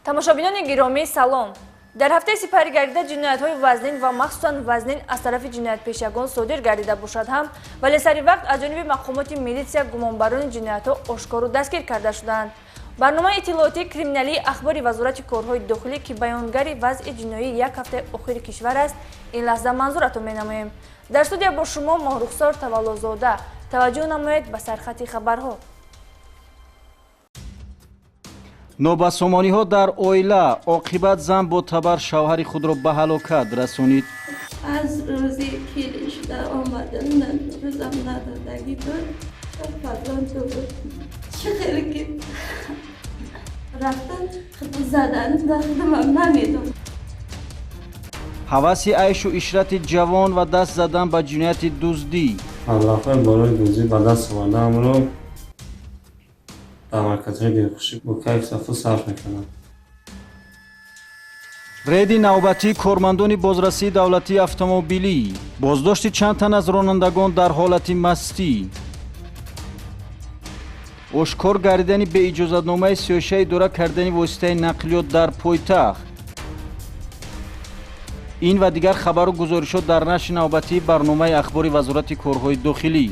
Тамошобинони гиромӣ, салом. Дар ҳафтаи сипарӣ гардида ҷиноятҳои вазнин ва махсусан вазнин аз тарафи ҷиноятпешагон содир гардида бошад ҳам, вале сари вақт аз ҷониби мақомоти милитсия гумонбарони ҷиноятҳо ошкору дастгир карда шуданд. Барномаи иттилоотии криминалии Ахбори Вазорати корҳои дохилӣ, ки баёнгари вазъи ҷиноии як ҳафтаи охири кишвар аст, ин лаҳза манзуратон менамоем. Дар студия бо шумо Моҳрухсор Таваллозода. Таваҷҷӯҳ намоед ба сархати хабарҳо. Нобасомониҳо дар оила: оқибат зан бо табар шавҳари худро ба ҳалокат расонид. Аз рӯзи келин шуда омадан рӯзам надодагӣ буд, фарзанд буд. Чӣ хеле ки рафтан задан худамам намедонам. Ҳаваси айшу ишрати ҷавон ва даст задан ба ҷинояти дуздӣ. Маблағҳои барои дуздӣ ба даст овардаамро дар марказҳои дилхушӣ бо кайфу сафо сарф мекардам. Рейди навбатии кормандони бозрасии давлатии автомобилӣ, боздошти чанд тан аз ронандагон дар ҳолати мастӣ, ошкор гардидани беиҷозатномаи сиёша идора кардани воситаи нақлиёт дар пойтахт. Ин ва дигар хабару гузоришот дар нашри навбатии барномаи Ахбори Вазорати корҳои дохилӣ.